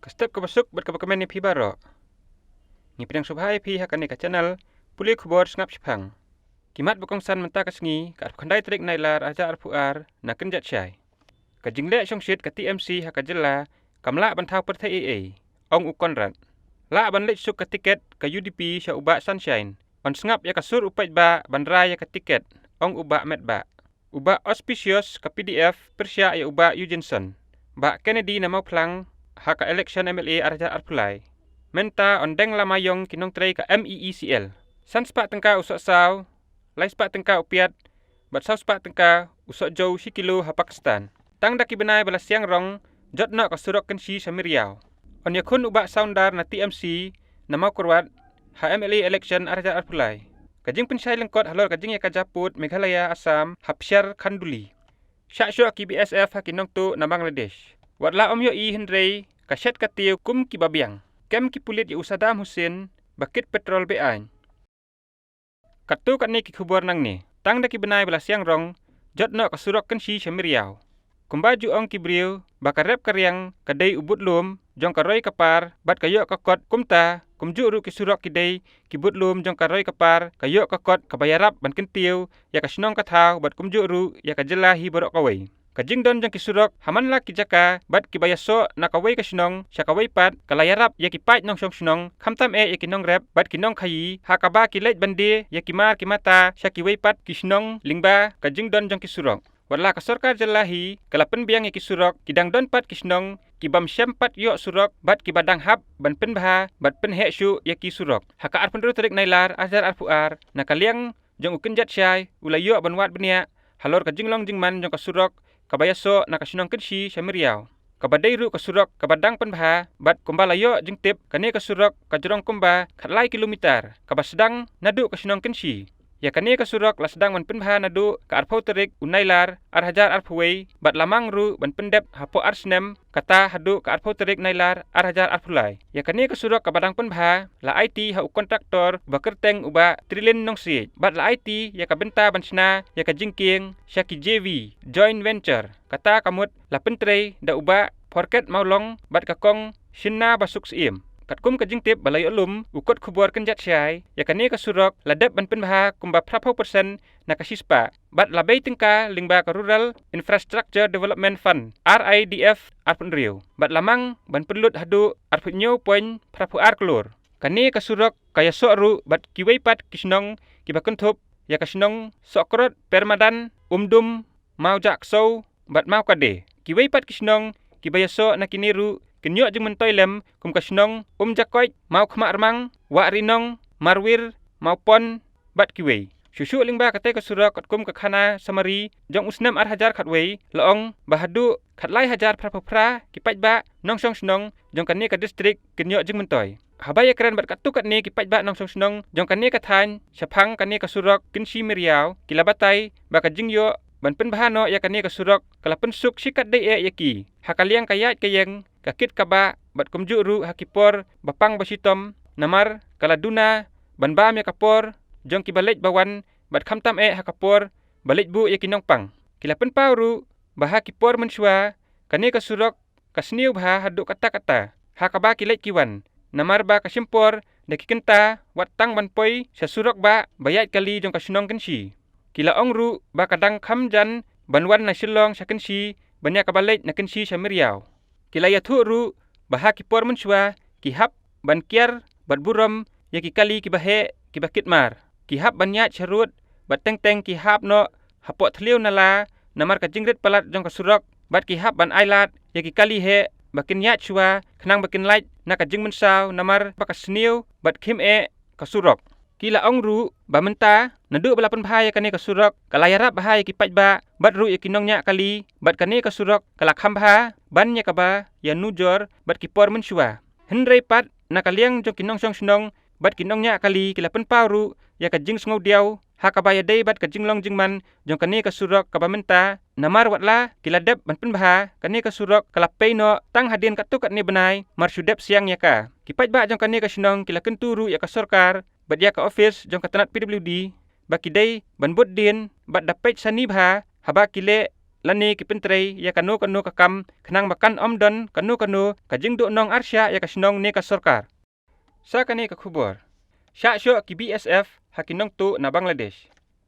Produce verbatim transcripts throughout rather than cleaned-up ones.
Ka step kaba suk bad kaba kmen ïa phi baroh. Ngi pdiang sngewbha ïa phi ha kane ka channel, pule khubor sngap shipang. Ki mat ba kongsan mynta ka sngi, ka arphew khyndai tarik Nailar, ar hajar arphew ar, na Kynjat Shai. Ka jingleh shongshit ka T M C ha ka jylla, kam lah ban thaw pyrthei ei ei, ong u Conrad. Lah ban leit suk ka tiket ka U D P sha u Bah Sunshine. Yn sngap ïa ka sur u paidbah ban rai ïa ka tiket, ong u Bah Metbah. U Bah Auspicious ka P D F pyrshah ïa u Bah Eugenson. Bah Kennedy na Mawphlang ha ka election M L A ar hajar arphew lai. Mynta yn deng lama ïong ki nongtrei ka M E E C L. San spah tyngka u soh saw, lai spah tyngka u piat, bad saw spah tyngka u soh jew shi kilo ha Pakistan. Tang da ki bnai ba la siang rong, jot noh ka surok Kynshi sha Meriaw. Yn ïakhun u Bah Soundar na T M C na Mawkyrwat ha M L A election ar hajar arphew lai. Ka jingpynshai lyngkot halor ka jingïakajia pud Meghalaya Assam ha Psher Khanduli. Shah shoh ki B S F ha ki nongtuh na Bangladesh. Wat la ym ïohi hynrei ka shet ka tiew kum kiba biang. Kem ki pulit ïa u Saddam Hussein ba kit petrol be-aiñ. Katto katne ki khubor nangne. Tang da ki bnai ba la siang rong, jot noh ka surok Kynshi sha Meriaw. Kumba ju ong ki briew ba ka rep ka riang ka dei u budlum jong ka roi ka par bad ka ïoh ka kot, kumta kumjuh ruh ki surok ki dei ki budlum jong ka roi ka par, ka ïoh ka kot kaba ïarap ban kyntiew ïa ka shnong ka thaw bad kumjuh ruh ïa ka jylla hi baroh kawei. Ka jingdon jong ki surok ha man la ki jaka bad kiba ïasoh na kawei ka shnong sha kawei pat ka la ïarap ïa ki paid nongshong shnong, khamtam eh ïa ki nongrep bad ki nongkhaïi, ha kaba ki leit ban die ïa ki mar ki mata sha kiwei pat ki shnong lyngba ka jingdon jong ki surok. Wat la ka sorkar jylla hi ka la pynbiang ïa ki surok, ki dang don pat ki shnong ki bym shym pat ïoh surok bad kiba dang hap ban pynbha bad pynheh shuh ïa ki surok. Ha ka arphew hynriew tarik Nailar ar hajar arphew ar, na ka liang jong u Kynjat Shai u la ïoh ban wad bniah halor ka jinglong jingman jong ka surok kaba ïasoh na ka shnong Kynshi sha Meriaw, kaba dei ruh ka surok kaba dang pynbha, bad kumba la ïoh jingtip, kane ka surok ka jrong kumba khatlai kilometer, kaba sdang naduh ka shnong Kynshi. Ïa kane ka surok la sdang ban pynbha naduh ka arphew tarik u Nailar ar hajar arphew wei, bad la mang ruh ban pyndep hapoh ar snem, kata haduh ka arphew tarik Nailar ar hajar arphew lai. Ïa kane ka surok kaba dang pynbha la aiti ha u kontraktor ba kyrteng u Bah Trilin Nongsiej, bad la aiti ïa ka bynta ban shna ïa ka jingkieng sha ki J V, joint venture. Kata ka mut la pyntrei da u Bah Phorket Mawlong bad ka Kong Shinna Basuk Syiem. Katkum ka jingtip ba la ïoh lum, u kot khubor Kynjat Shai, ïa kane ka surok la dep ban pynbha kumba phra phew percent na ka shispah, bad la bei tyngka lyngba ka Rural Infrastructure Development Fund, R I D F, arphew hynriew, bad la mang ban pynlut haduh arphew hynñiew point phra phew ar klur. Kane ka surok ka ïasoh ruh bad kiwei pat ki shnong kiba kynthup ïa ka shnong Sohkrot, Permadan, Umdum, Mawjaksew bad Mawkade. Kiwei pat ki shnong kiba ïasoh na kine ruh kin ïoh jingmyntoi lem, kum ka shnong Umjakoit, Mawkhmarmang, Wahrinong, Marwir, Mawpon bad kiwei. Shuh shuh lyngba katei ka surok, katkum ka khana summary jong u snem ar hajar khatwei, la ong ba haduh khatlai hajar phra phew phra ki paidbah nongshong shnong jong kane ka district kin ïoh jingmyntoi. Haba ïakren bad katto katne ki paidbah nongshong shnong jong kane ka thaiñ shaphang kane ka surok Kynshi Meriaw, ki la batai ba ka jingïoh ban pynbha noh ïa kane ka surok ka la pynsuk shikatdei eh ïa ki ha ka liang ka ïaid ka ïeng, ka kit kaba, bad kumjuh ruh ha ki por ba pang ba shitom, namar ka la duna ban bam ïa ka por jong kiba leit ba wan, bad khamtam eh ha ka por ba leit buh ïa ki nongpang. Ki la pynpaw ruh ba ha ki por mynshuwa kane ka surok ka sniew bha haduh katta katta ha kaba ki leit ki wan, namar ba ka shim por da ki kynta wat tang ban poi sha surok ba, ba ïaid kali jong ka shnong Kynshi. Ki la ong ruh ba ka dang kham jan ban wan na Shillong sha Kynshi ban ïa kaba leit na Kynshi sha Meriaw. Ki la ïathuh ruh ba ha ki por mynshuwa ki hap ban kiar bad burom ïa ki kali kiba heh, kiba kit mar. Ki hap ban ïaid sharud bad teng teng ki hap noh hapoh thliew nala, namar ka jingrit palat jong ka surok, bad ki hap ban ailad ïa ki kali heh ba kin ïaid shuwa khnang ba kin lait na ka jingmynsaw, namar ba ka sniew bad khim eh ka surok. Ki la ong ruh ba mynta naduh ba la pynbha ïa kane ka surok ka la ïarap bha ïa ki paidbah bad ruh ïa ki nongñiah kali, bad kane ka surok ka la kham bha ban ïa kaba ïanujor bad ki por mynshuwa. Hynrei pat na ka liang jong ki nongshong shnong bad ki nongñiah kali, ki la pynpaw ruh ïa ka jingsngewdiaw ha kaba ïadei bad ka jinglong jingman jong kane ka surok kaba mynta, namar wat la ki la dep ban pynbha, kane ka surok ka la pei noh tang hadien katto katne bnai mar shu dep siang ïa ka. Ki paidbah jong kane ka shnong ki la kyntu ruh ïa ka sorkar bad ïa ka ophis jong ka tnat P W D ba ki dei ban bud dien bad da peit sani bha haba ki leh lane ki pyntrei ïa kano kano ka kam khnang ba kan ym don kano kano ka jingduhnong arshah ïa ka shnong ne ka sorkar. Sa kane ka khubor. Shah shoh ki B S F ha ki nongtuh na Bangladesh.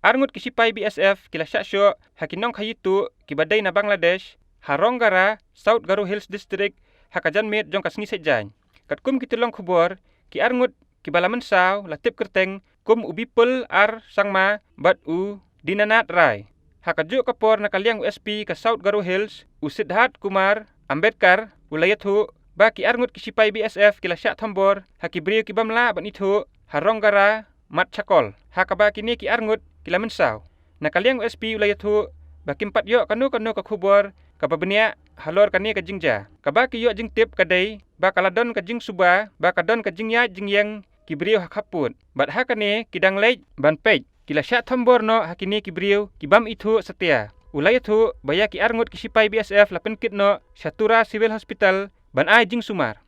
Arngut ki sipai B S F ki la shah shoh ha ki nongkhaïi tuh kiba dei na Bangladesh, ha Ronggara, South Garo Hills District, ha ka janmiet jong ka sngi Saitjaiñ. Katkum ki tyllong khubor, ki arngut kiba la mynsaw la tip kyrteng kum u Bipul R Sangma bad u Dinanath Rai. Ha kajuh ka por na ka liang u S P ka South Garo Hills, u Siddharth Kumar Ambedkar, u la ïathuh ba ki arngut ki sipai B S F ki la shah thombor ha ki briew ki bym lah ban ithuh ha Ronggara, Matchakol, ha kaba kine ki arngut ki la mynsaw. Na ka liang u S P u la ïathuh ba kim pat ïoh kano kano ka khubor kaba bniah halor kane ka jingjia. Kaba ki ïoh jingtip ka dei ba ka la don ka jingsuba, ba ka don ka jingïaid jingïeng ki briew ha khappud. Bad ha kane ki dang leit ban peit, ki la shah thombor noh ha kine ki briew ki bym ithuh satia. U la ïathuh ba ïa ki arngut ki sipai B S F la pynkit noh sha Tura Civil Hospital ban ai jingsumar.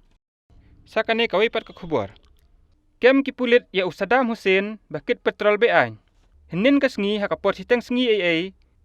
Sa kane kawei pat ka khubor. Kem ki pulit ïa u Saddam Hussein ba kit petrol beaiñ. Hynnin ka sngi ha ka por shiteng sngi ei ei,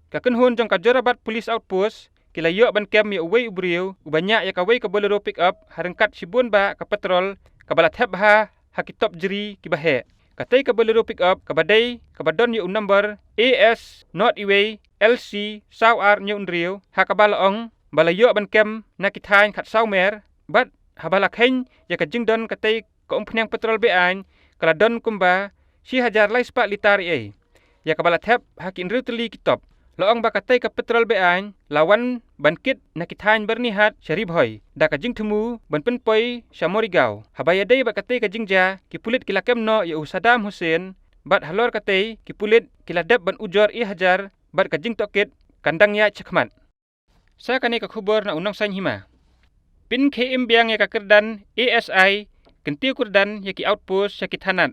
ka kynhun jong ka Jorabat Police Outpost ki la ïoh ban kem ïa uwei u briew uba ñiah ïa kawei ka Bolero pickup ha ryngkat shibun bah ka petrol kaba la thep bha ha ki top jri kiba heh. Katei ka Bolero pickup kaba dei kaba don ïa u number A S not iwei L C saw ar hynñiew hynriew, ha kaba la ong ba la ïoh ban kem na ki thaiñ khatsaw mer, bad haba la kheiñ ïa ka jingdon katei ka umphniang petrol beaiñ, ka la don kumba shi hajar lai spah litar ei, ïa kaba la thep ha ki hynriew tylli ki top. La ong ba katei ka petrol beaiñ la wan ban kit na ki thaiñ Byrnihat sha Ri Bhoi da ka jingthmu ban pynpoi sha Morigaon. Haba ïadei bad katei ka jingjia, ki pulit ki la kem noh ïa u Saddam Hussein, bad halor katei ki pulit ki la dep ban ujor ïa hajar, bad ka jingtohkit kan dang ïaid shakhmat. Sa kane ka khubor na u Nongsaiñ Hima. Pynkhie im biang ïa ka kyrdan A S I, kyntiew kyrdan ïa ki outpost sha ki thanat,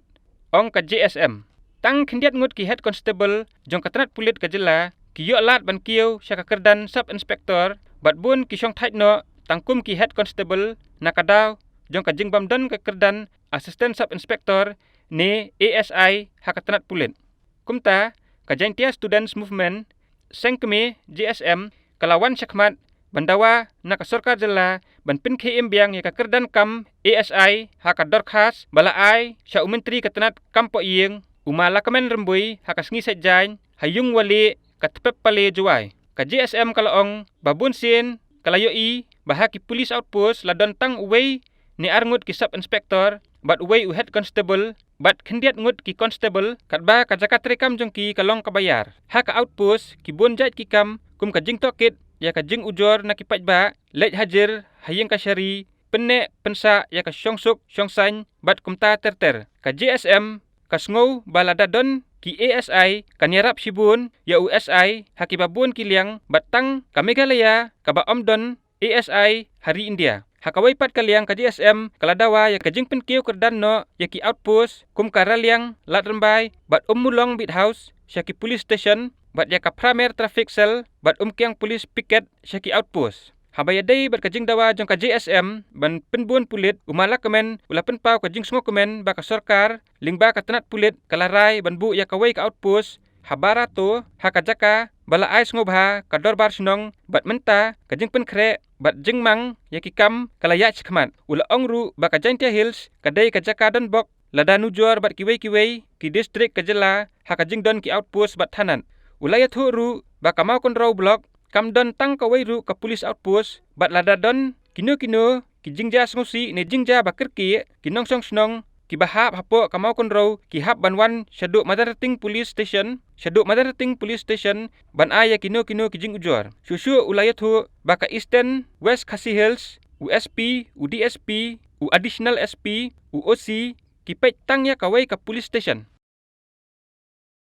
ong ka J S M. Tang khyndiat ngut ki head constable jong ka tnat pulit ka jylla ki ïoh lad ban kiew sha ka kyrdan sub inspector, bad bun ki shongthait noh tang kum ki head constable na ka daw jong ka jingbym don ka kyrdan assistant sub inspector ne A S I ha ka tnat pulit. Kumta, ka Jaintia Students Movement, seng kmie J S M, ka la wan shakhmat ban dawa na ka sorkar jylla ban pynkhie im biang ïa ka kyrdan kam A S I ha ka dorkhas ba la ai sha u Myntri ka tnat kam pohïing, u Ma Lahkmen Rymbui, ha ka sngi Saitjaiñ ha Yung Walieh, Khtpep Pale, Jowai. Ka J S M ka la ong ba bun sien ka la ïohi ba ha ki police outpost la don tang uwei ne ar ngut ki sub inspector bad uwei u head constable bad khyndiat ngut ki constable, katba ka jaka treikam jong ki ka long kaba ïar. Ha ka outpost ki bun jait ki kam kum ka jingtohkit ïa ka jingujor na ki paidbah, leit hajir ha ïing kashari, pynneh pynsah ïa ka shongsuk shongsaiñ bad kumta ter ter. Ka J S M ka sngew ba lada don ki A S I kan ïarap shibun ïa u S I ha kiba bun ki liang, bad tang ka Meghalaya kaba ym don A S I ha ri India. Ha kawei pat ka liang, ka J S M ka la dawa ïa ka jingpynkiew kyrdan noh ïa ki outpost kum ka Raliang, Ladrymbai bad Ummulong Beat House sha ki police station, bad ïa ka Phramer Traffic Cell bad Umkiang Police Picket sha ki outpost. Haba ïadei bad ka jingdawa jong ka J S M ban pynbun pulit, u Ma Lahkmen u la pynpaw ka jingsngewkmen ba ka sorkar lyngba ka tnat pulit ka la rai ban buh ïa kawei ka outpost ha Barato, ha ka jaka ba la ai sngewbha ka dorbar shnong, bad mynta ka jingpynkhreh bad jingmang ïa ki kam ka la ïaid shakhmat. U la ong ruh ba ka Jaintia Hills ka dei ka jaka donbok lada nujor bad kiwei kiwei ki district ka jylla ha ka jingdon ki outpost bad thanat. U la ïathuh ruh ba ka Mawkynrew Block kam don tang kawei ruh ka police outpost, bad lada don kino kino ki jingjia sngewsih ne jingjia ba kyrkieh, ki nongshong shnong kiba hap hapoh ka Mawkynrew ki hap ban wan shaduh Madanrting Police Station, shaduh Madanrting Police Station ban ai ïa kino kino ki jingujor. Shuh shuh u la ïathuh ba ka Eastern West Khasi Hills, u S P, u D S P, u Additional S P, u O C, ki peit tang ïa kawei ka police station.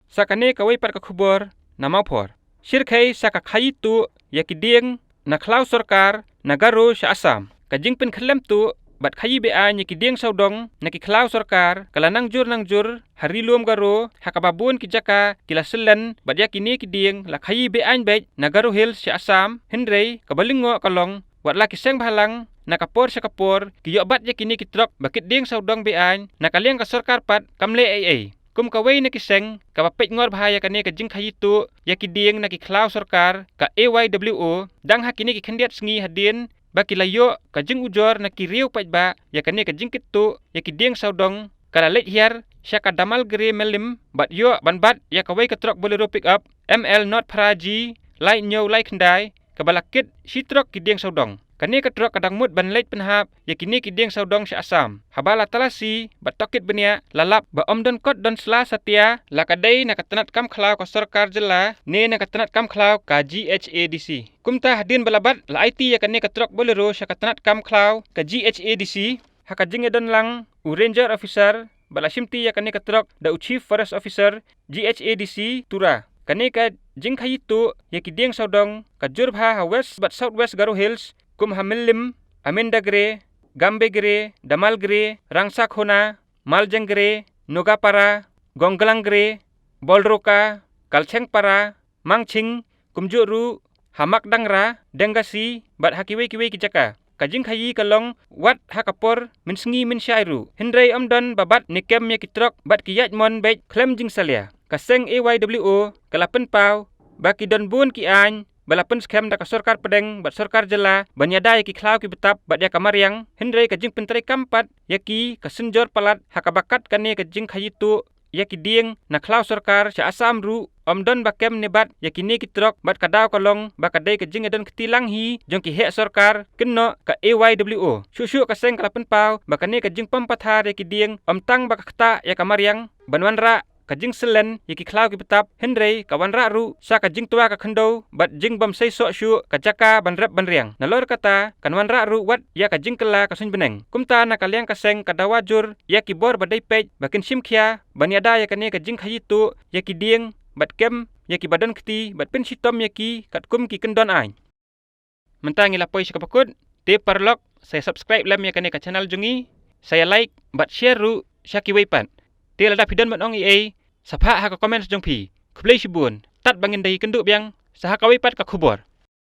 Sa kane kawei pat ka khubor na Mawphor. Shyrkhei sa ka khaïi tuh ïa ki dieng na khlaw sorkar na Garo sha Assam. Ka jingpynkhyllem tuh bad khaïi beaiñ ïa ki dieng sawdong na ki khlaw sorkar ka la nang jur nang jur ha Ri Lum Garo, ha kaba bun ki jaka ki la syllen, bad ïa kine ki dieng la khaïi beaiñ beit na Garo Hills sha Assam. Hynrei kaba lyngngoh ka long, wat la ki seng bhalang na ka por sha ka por ki ïoh bat ïa kine ki trok ba kit dieng sawdong beaiñ, na ka liang ka sorkar pat kam leh ei ei. kum kawei na ki seng kaba peit ngor bha ïa kane ka jingkhaïi tuh ïa ki dieng na ki khlaw sorkar ka A Y W O, dang ha kine ki khyndiat sngi hadien ba ki la ïoh ka jingujor na ki riew paidbah ïa kane ka jingkit tuh ïa ki dieng sawdong, ka la leit hiar sha ka Damalgre Mylliem bad ïoh ban bat ïa kawei ka trok Bolero pickup M L not phra G lai hynñiew lai khyndai, kaba la kit shi trok ki dieng sawdong. Kane ka trok ka dang mut ban leit pynhap ïa kine ki dieng sawdong sha Assam. Haba la talasi bad tohkit bniah, la lap ba ym don kot don sla satia, la ka dei na ka tnat kam khlaw ka sorkar jylla ne na ka tnat kam khlaw ka G H A D C. Kumta hadien ba la bat, la aiti ïa kane ka trok Bolero sha ka tnat kam khlaw ka G H A D C. Ha ka jingïadon lang u Ranger Officer ba la shimti ïa kane ka trok da u Chief Forest Officer G H A D C Tura. Kane ka jingkhaïi tuh ïa ki dieng sawdong ka jur bha ha West bad South West Garo Hills, kum ha Mylliem, Amendagre, Gambegre, Damalgre, Rangsakhona, Maljengre, Nogapara, Gonglangre, Bolroka, Kalchengpara, Mangching, kumjuh ruh ha Makdangra, Dengasi bad ha kiwei kiwei ki jaka. Ka jingkhaïi ka long wat ha ka por mynsngi mynshai ruh, hynrei ym don ba bat ne kem ïa ki trok bad ki ïaid mon beit khlem jingsalia. Ka seng A Y W O ka la pynpaw ba ki don bun ki aiñ ba la pynskhem da ka sorkar pdeng bad sorkar jylla ban ïada ïa ki khlaw ki btap bad ïa ka mariang, hynrei ka jingpyntreikam pat ïa ki ka synjor palat, ha kaba kat kane ka jingkhaïi tuh ïa ki dieng na khlaw sorkar sha Assam ruh ym don ba kem ne bat ïa kine ki trok, bad ka daw ka long ba ka dei ka jingïadon kti lang hi jong ki heh sorkar kynnoh ka A Y W O. Shuh shuh ka seng ka la pynpaw ba kane ka jingpom pathar ïa ki dieng ym tang ba ka ktah ïa ka mariang ban wanrah ka jingsyllen ïa ki khlaw ki btap, hynrei ka wanrah ruh sa ka jingtwa ka khyndew bad jingbym seisoh shuh ka jaka ban rep ban riang. Nalor kata kan wanrah ruh wat ïa ka jingkylla ka suiñ bneng. Kumta na ka liang ka seng ka dawa jur ïa ki bor ba dei peit ba kin shim khia ban ïada ïa kane ka jingkhaïi tuh ïa ki dieng bad kem ïa ki ba don kti bad pynshitom ïa ki katkum ki kyndon aiñ. Mynta ngi la poi sha kaba kut, te paralok sa ïa subscribe lem ïa kane ka channel jong ngi, sa ïa like bad share ruh sha kiwei pat. Te lada phi don ban ong ei ei, sa phah ha ka comments jong phi. Khublei shibun, tad ba ngin da ïakynduh biang sa ha kawei pat ka khubor.